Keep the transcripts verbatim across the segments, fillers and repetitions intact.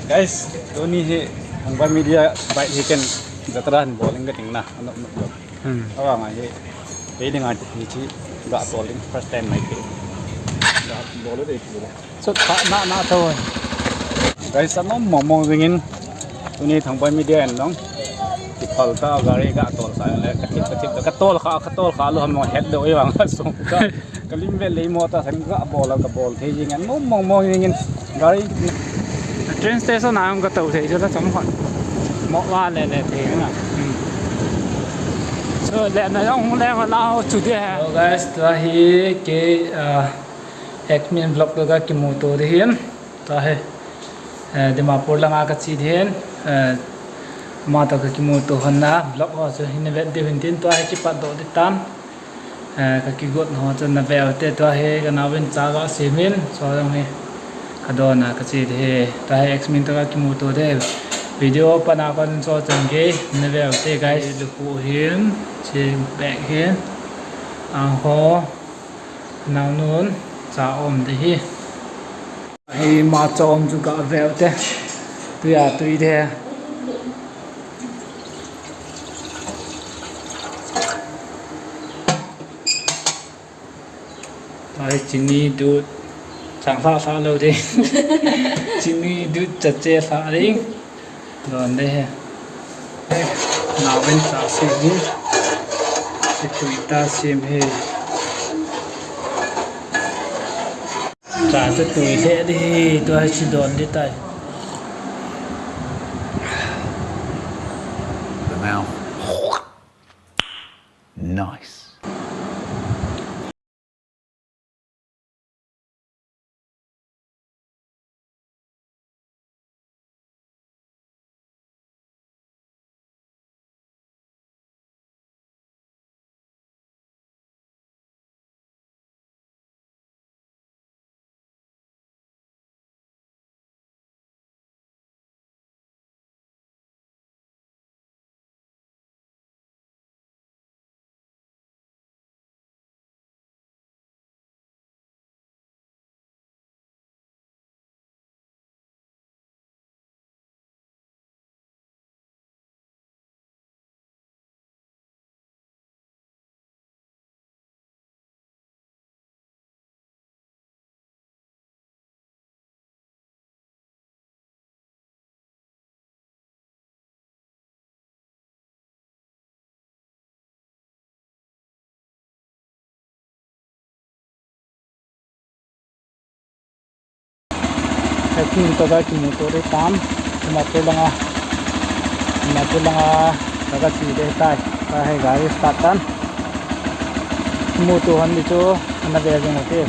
Guys, tuni hi Thangbai Media bike hi ken jatra hin bol ing kating na, ano, ano, ano. Hmm. Awa nga hi, kei dinga hi chi ga tol ing first time mai kei. Ga bol de chu. Sut pha na na tho. Guys, anom mong mong jingin, tuni Thangbai Media in dong. Kiphal ta gari ga tol kha le, ka thip, ka thip, ka tol kha, ka tol kha lo ham mong het do i wang sung ka. Ka lim vel le mo ta sang ka bol, ka bol thei jing an mo mong mong jing in gari. Train station a ka to thei chu la chom khon. Mo wa le le thei na. Hmm. So le na jong le ma la ho chu de ha. Hello guys, tua hi ke, ah, X Min vlog to ka kimu to de hin. Tua hi, eh, Dimapur langa ka chi de hin. Eh, ama to ka kimu to hon na vlog ho chu hin vet de hin tin tua hi kipat do de tan. Eh, ka kigot ho chu na ve u te, tua hi ka nauvin cha ga sem in, so jong hi ka don a ka chi de hi, tua hi X Min to ka kimu to de. Video pan a kon so chan gei, na ve u te guys. Lu pu hin, chi bag hin, a ho, naunun, cha um de hi. Hi ma chom chu ka ve u te. Tui a tui de. Ai, chini dut. Chang sa sa lo de. Chini dut cha che sa ding. Don de he. Nauvin cha sem hi. Tui ta sem hi. Cha chu tui he di, tua hi chi don di tai. The mouth. Nice. Packing to ga kimu to de tam, Dimapur langa, Dimapur langa, ka ga chi de tai, ka he gari start tan. Kimu to han di chu, ana ve jing u te.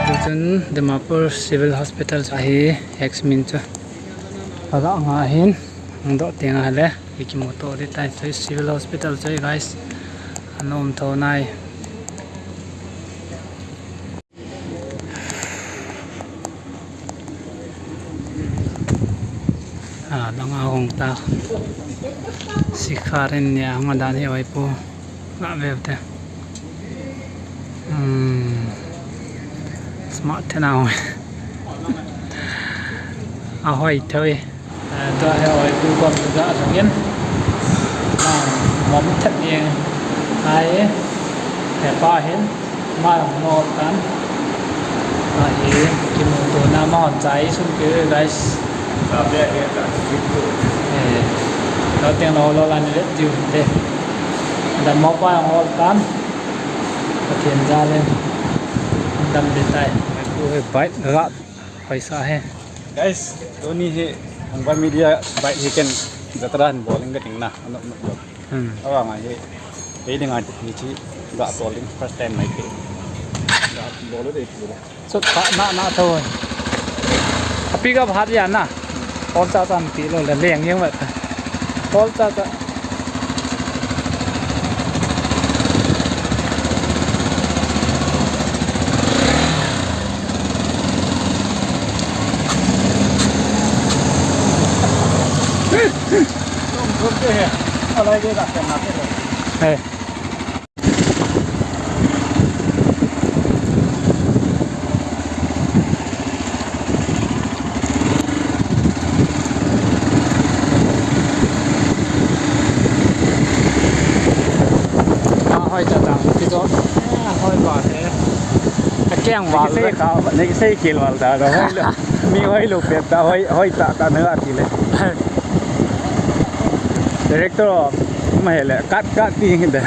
Tuchun Dimapur Civil Hospital chu ahi, X Min chu. Aga nga hin, ang do tenga le, iki motor di tai, chu Civil Hospital chu, guys. Anom tho nai. A, dang a hung ta. Sikharin nia hung a dan hi oi pu. Nga ve te. Hmm. Smart te na hung. Ahoi thoi. Tua hi hoi tu kom tu ga sangin. Mom thep ni. Ai. He pa hin. Ma mo tan. Ai. Kimuto na ma hon chai sun ke, guys. Sa be he ta. Eh. Lo teng lo lo la ni le tiu te. Dam mo pa hol tan. Pathen jal in dam ding tai. Mai pu hi bike ga hoisa he. Guys, tuni hi Thangvai Media bike hi ken jatra hin bol ing ka ting na. Ano, ano, ano. Hmm. Awa ngai hi. Hei ding ai ni chi ga tol ding first time mai ke. Ga bol de pu. Sut pa na na tho. A pick up hat ya na. Ol cha cha ti lo le leng yeng vet. Ol cha cha. Hey. A hoi ta ta, ti to. A hoi ba he. A keng ba. Nei sei ka, nei sei kil wal ta, hoi lo. Mi hoi lo pet ta, hoi, hoi ta ta na ti le. Director, ma hele, cut, cut ti hin de.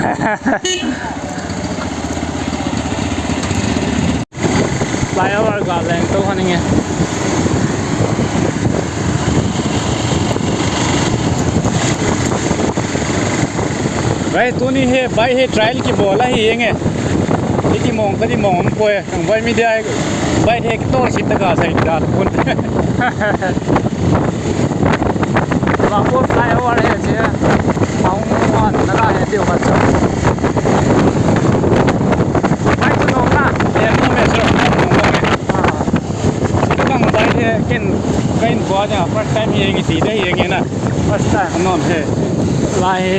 Flyover ga leng to han nge. Bai tuni hi, bai hi trial kibol ahi nge. Iti mong, kati mong, um, poi. Thangvai Media, bai hi kito sit ta ka sai da pun. Dimapur flyover hi che. Hong wan na la hi tiu ka chu. Bai tu nong na. Ye no me so. Ah. Ka bang bai hi ken kain bua ja first time hi ngi ti de hi ngi na. First time. Anom he. Lai hi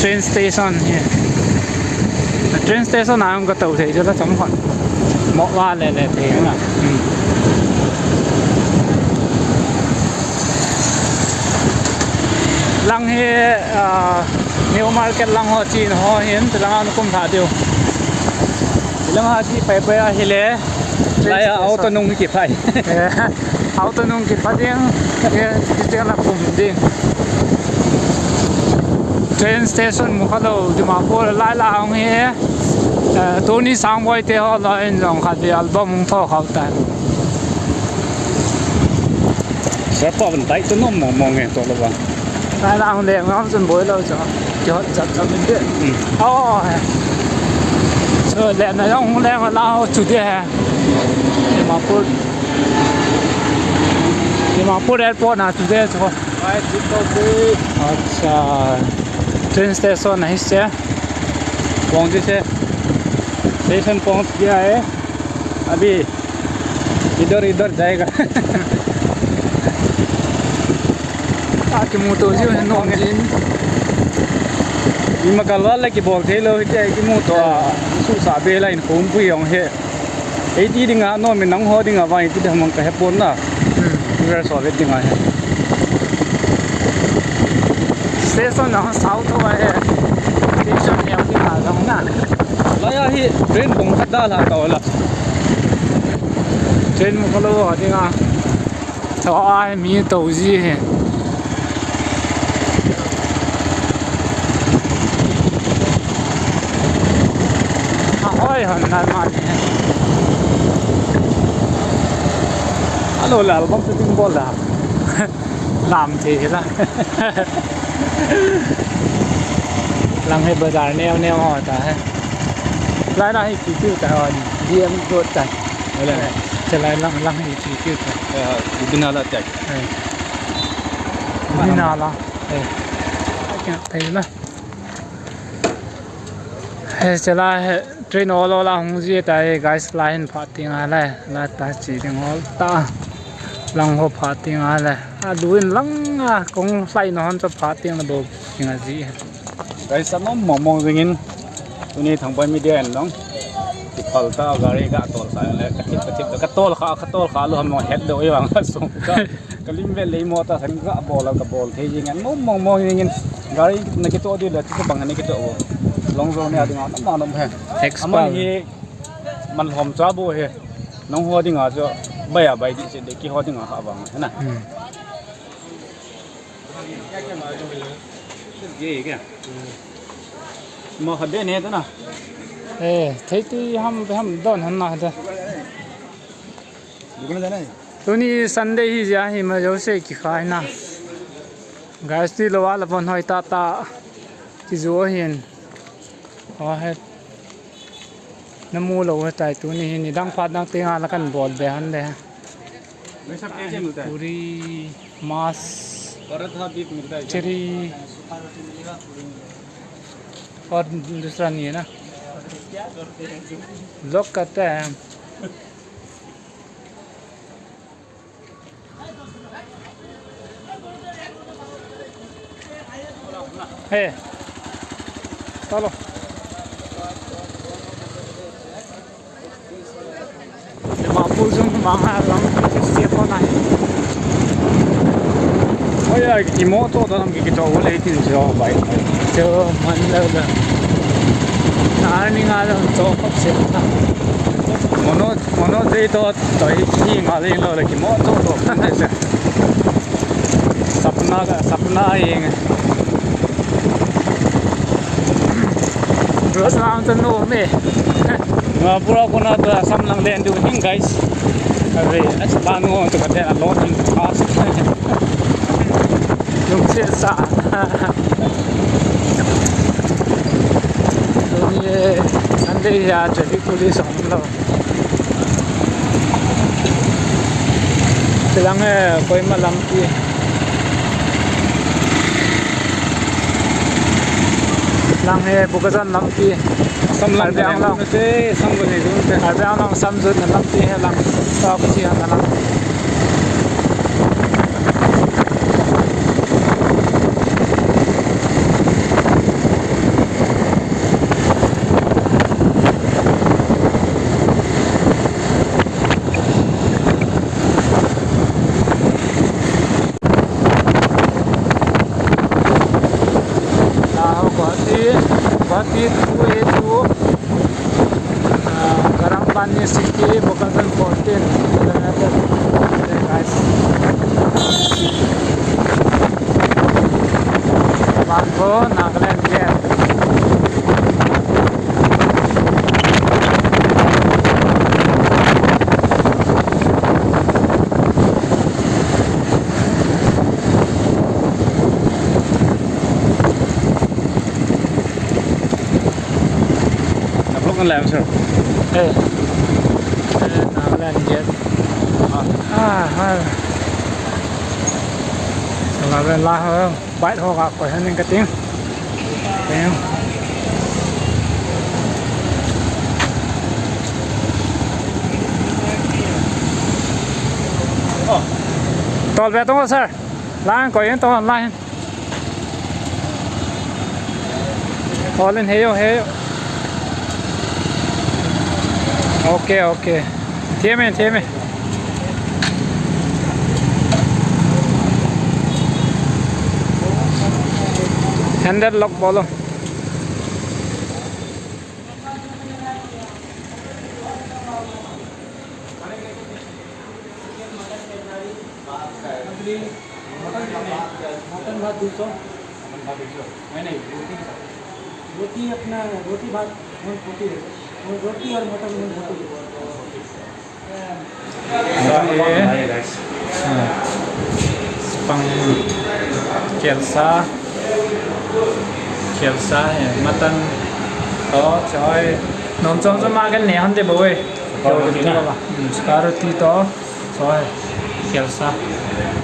train station hi. Train station a hung ka tou thei chu la chom khon. Mo wa le le thei na. Hmm. Lang hi, ah, New Market lang ho chin ho hin, lang an kum tha diu. Lang ha chi pai pai a hi le. Lai a auto nung ki pai. Eh, auto nung ki pa ding, eh, ki ding la kum ding. Train station mu kha lo, Dimapur lai la hung hi, eh, Tony Sangboi te ho la in jong kha di album hung tho khau ta. Sa pa ban tai to nom mong mong e to lo ba. Lai la hung le ngam chun boi lo cha. Ki hot chap chap min de. Hmm. Oh. So le na jong le la ho chu de. Dimapur. Dimapur airport na chu de chu. Acha. Train station na hi se. Pong ji se. Station pong gaya hai. Abhi idhar idhar jayega. Aki muto ji hin nong jin. Ima kalwa la kibol thei lo hi ki muto a su sa be la in khum pui jong he. Ei ti dinga no mi nang ho dinga vai ti dam ka he pon na. Hmm. River so ve dinga he. Station na sao to vai he. Station ne ti ha jong na. La ya hi train bong khat da la ka wala. Train mu ka lo dinga. Chua hi mi to ji hi. A hoi hon nan ma ni. Alo lal bom shooting bol da. Lam the la. Lang hi bazar neo neo ho ta hai. Lai na hi ki ki ta ho ni. D M road ta. Wala. Chalai lang lang hi ki ki ta. Bina la tak. Hai. Bina la. Hai. Kya tai la. Hai, chala hai, train ol ol a hung ji tai, guys, lai hin pha ting a le, la ta chi ding ol ta. Lang ho pha ting a le. A duin lang a, kong lai na hon cha pha ting la bo ting a ji. Guys, anom mong mong jingin, tuni Thangvai Media in long. Ki Pal ta gari ga tol sa le, ka thip, ka thip, ka tol kha, ka tol kha lou ham, het lou i vang sung ka. Ka lim vel le mo ta san ga bol, ka bol thei jing in, mong mong mong jing in. Gari na kitoh di le, chu bang na kitoh bo. Long zo ne a ding a, na na nom he. Expert. Aman hi man lhom cha bo he. Nangho dinga chu bai a bai di se de, keiho dinga kha vang he na. Hmm. Mo kha de ne ta na. Eh, thei ti ham, ham don han na de. Dukan jana hai. Tuni Sunday hi jeh a hi ma jouse kikhai na. Guys, ti lou a la von hoi ta ta. Ti jo hin. Aw, he. Na mu lou he tai tuni hi, nidang phat dang tenga la kan bol be han le. ये सब क्या क्या मिलता है? पूरी, मांस, पराठा भी मिलता है क्या? कचौरी और दूसरा नहीं है ना? Vlog करते हैं हम। Hey, चलो। Dimapur jong manga lang se ko nai. Oi, ai, ki mo to to nam ki to le tin jo bai. Jo man la la. Na ni nga la to ko se ta. Mono, mono de to to hi nga le lo le ki mo to to. Sapna ka, sapna hi. Bro, salam tu no me. Nga pura kona to Assam lang len tu hin, guys. Are, asa ba no to kate a lot in fast. Lungset sa. Tuni Sunday a traffic police hung lo. Chilang e, Kohima lampi. Lang e, Bokajan lampi. Assam lang Karbi Anglong. Te, Assam ko ni dun te. Karbi Anglong Assam jot na lampi he lang. Ta ko si na lang. Now, Guwahati, Guwahati two A two, uh, Garam Pani sixty, Bokajan fourteen, guys. Bangkok, Nagaland gate. Na vlog na lang, sir. Eh. Eh, Nagaland gate. Ah, ah. Nagaland la ho. Bike ho ka koi han ning ka ting. Ting. Tol ve tong sir. Lang koi hin tong lang. All in heyo, heyo. Okay, okay. Thiam e, thiam e. Handle lock bolo. Mutton भात दो सौ। मटन भात दो सौ। नहीं, नहीं, रोटी के साथ। रोटी अपना, रोटी भात वन फोर्टी है। वो रोटी और mutton one forty. Sa e, ah, pang kelsa, kelsa e, mutton, to, choi. Nom chom chom ma kan ne han de bo e. Suka roti na. Hmm, suka roti to, choi, kelsa.